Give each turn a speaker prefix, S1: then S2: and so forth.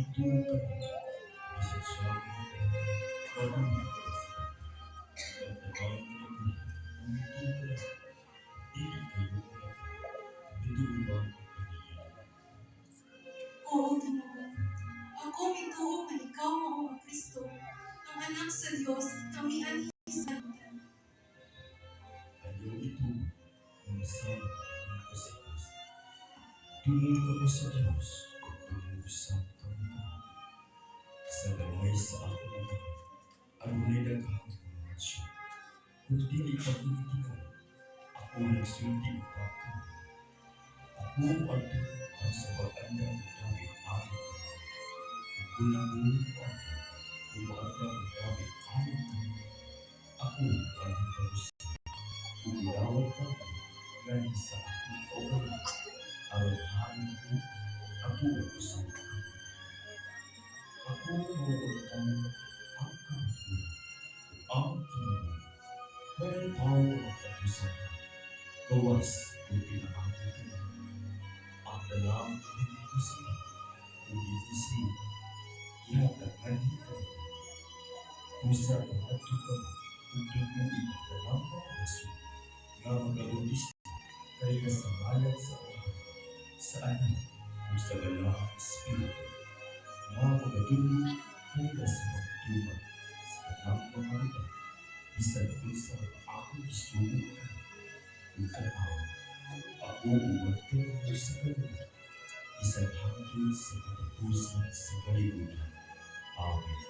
S1: mituo kamo, bisan siya mamatay, mabuhi pa siya. Ang tanang nga nabuhi ug mituo kanako, dili kayo mamatay, Mituo ba ka niini?
S2: Oo, Ginoo. Ako mituo nga ikaw mao ang Kristo, ang Anak sa Dios nga mianhi sa kalibutan.
S1: Ayaw ituo nga masamok kamo sa Kristo. Dungon kamo sa Dios, ug dungon usab kamo kanako. Sa balay sa akong Amahan, adunay daghang mga mansyon. Kung dili pa kini tinuod, ako nagsulti upat kamo. Ako moadto aron sa pag-andam og dawit alang kamo. Ug kun ako moadto ug moandam og dawit alang kamo, ako moanhi kamo sa ug modawat kamo nganhi sa akong kaugalingon, aron hain ko, atuon usab kamo. Ako mao ang pang ang kamatuoran ug ang kinabuhi. Walay tawo nga makaadto sa Amahan, gawas kung pinaagi kaniya. Ang tanang nahimo ko sa inyo ug niinhi sa inyo, gihatag nganhi kaninyo. Busa pangadto kamo ug tudloi ang tanang mga nasod nga magabautismo kayla sa ngalan sa Amahan, sa Anak, ug sa Balaang Espiritu, nga magatudlo kayla sa pagtuman sa tanang mga butang bisan unsa ang akong gisugo kaninyo. Ug tan-awa, ako uban kaninyo sa kalibutan, bisan hangtod sa katapusan sa kalibutan. Amen.